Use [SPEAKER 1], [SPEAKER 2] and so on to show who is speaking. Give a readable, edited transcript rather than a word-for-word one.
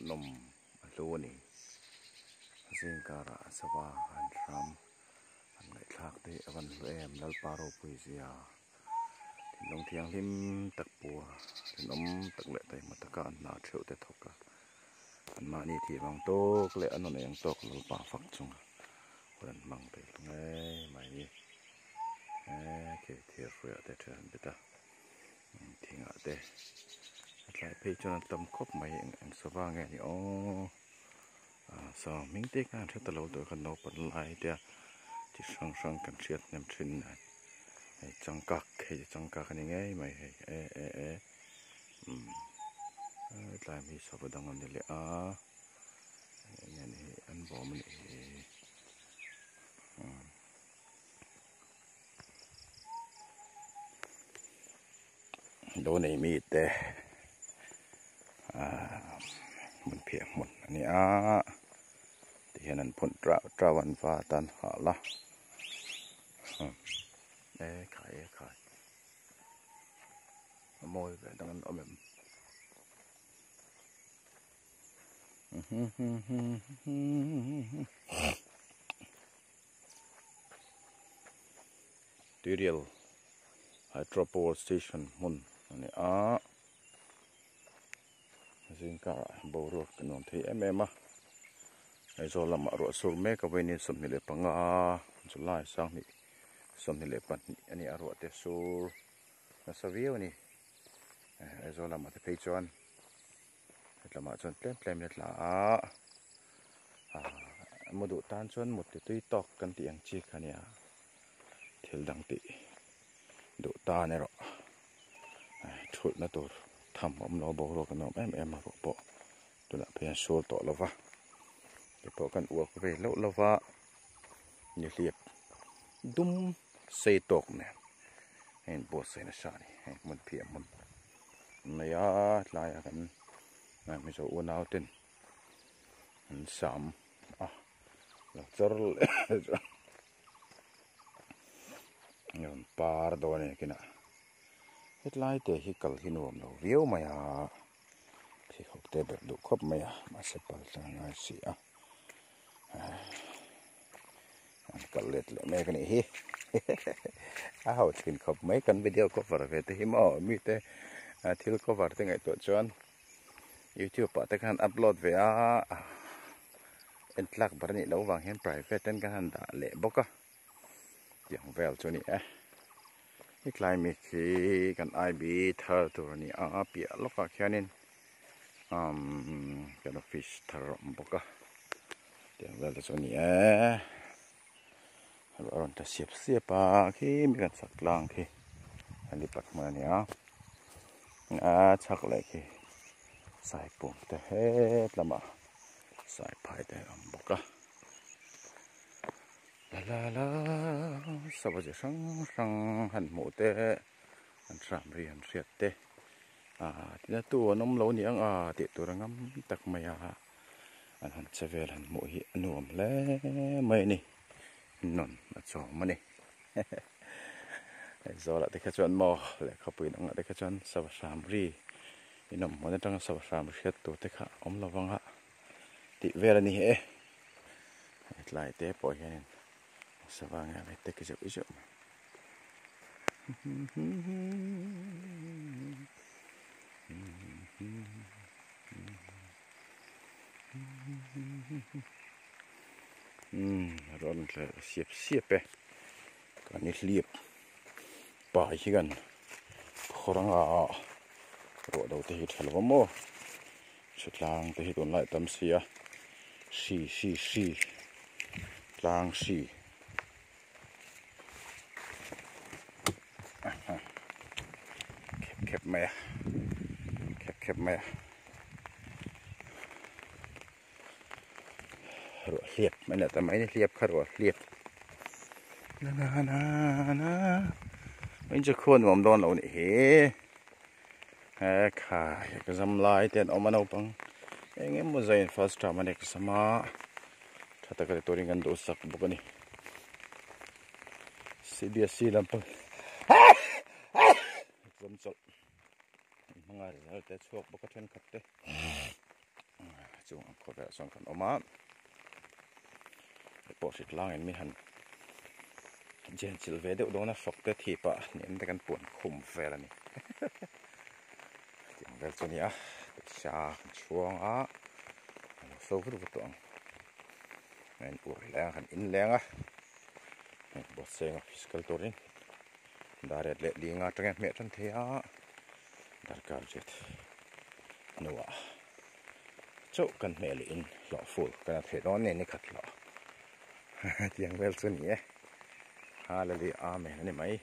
[SPEAKER 1] hmuhnawm a hlu a ni zing karah sava an hram an ngaihthlak te hi a van hlu em Lalpa ropui zia thinlung thianghlim tak pua thenawm tak leh taima taka an hna theuh te thawk a an mahni thih vang tawk leh an rawn eng tawk Lalpa fak chunga hun an hmang thei ngei mai he khi thir hruaiah te then an bet a thingah te a tlai phei chuan an tam khawp mai eng eng sava nge ni aw ah sava hming te khan hre ta lo tur khan naupang lai te a chi hrang hrang kan hriat hnem thin a hei changkak hei changkak a ni ngei mai hei e e e umm tlai hi sava dang a ni leh a eng nge ni hi an bawm a nih hi umm. Lo nei mi te ahh hmun phiah hmun a ni a tihian an phun trau trau a an va tan hal a e khai e khai a mawi ve dang an awm em. Tuirial Hydro Power Station hmun a ni a zingkarah boruak a nuam thei em em a Aizawl lamah ruah sur mek a vawiin 25 July sanghnih 22 a ni a ruah te sur nasa viau a ni Aizawl lamah te phei chuan hetlamah chuan tlem tlem in a tla a ah mu duh tan chuan mut ti tui tawk kan tih ang chi kha nia thil dang tih duh tan erawh thulhna tur tham a awm lo boruak a nuam em em a ruah pawh tunah phei hian sur tawh lo va keipawh kan uak ve loh lo va nihliap dum sei tawk nen a inbuatsaih nasa a ni hei hmun phiah hmun. Mai a tlaiah kan Mizo unau ten an sam a lo chawr leh chuan a rawn par dawn a ni kinah hetlai te hi kal hi nuam lo viau mai a pheikhawk te berh duh khawp mai a mahse pal tlang a ngai si a. An kal let leh mek a nih hi a ho thin khawp mai kan video cover ve te hi maw mite thil cover te ngaihtuah chuan youtube ah te khan upload ve a en tlak ber a nih loh vang hian private ten kan han dah leh bawk a tiang vel chu a ni e hetlai mi khi kan I_B thar tur a ni a piah lawkah khianin umm kan office thar a awm bawk a tiang vel te chu a ni e a rawn ta siap siap a khi mi kan chak tlang khi helipad hmun a ni a a chhak leh khi saipum te het lamah saiphai te a awm bawk a la la la sava chi hrang hrang han hmuh te an hram ri han hriat te. Ah tina tu an awm lo ni ang a tih tur a ngam tak mai a an han che vel han hmuh hi a nuam hle mai a ni nun a chawm a ni Aizawl ah te kha chuan maw lehkhapui dangah te kha chuan sava hram ri inawm hmun atanga sava hram hriat tur te kha awm lo vang a tih vel a ni e hetlai te pawh hianin sava nge mai tek zeuh zeuh mai. Rawn tla siap siap e kan i hlip pai hi kan khawr anga ruah do te hi tha lo maw hritlang te hi tunlai tam si a hri hri hri tlang hri. Khep khep mai a khep khep mai a ruah hliap mai ni ta mai ni hliap kha ruah hliap na na na na in chu khuan nuam dawn lo nih hi he khai ka zam lai te an awm a naupang eng emaw zai in first term a ni ka sam a. Tha taka ti turin kan duhsak bawk a ni. CBSE lampang exam chawlh an hmang a result te a chhuak bawk a thenkhat te. Chung ang khawvelah chuan kan awm a, hei pawh hritlang in mi han chen chilh ve deuh dawn a hrawk te thip ah hniam te kan puan khum vel a ni tiang vel chu a ni a pawisa kan chhuang a a lo so vut vut tawh ang a in ur leng a kan in leng a hei bawhseng office kal turin dar riat leh linga atangin hmeh tan thei a darkar riat hnuah. Chauh kan hmeh leh in hlawh ful kan a theih dawn nen ni khat hlawh tiang vel chu ni e Hallelujah Amen a ni mai.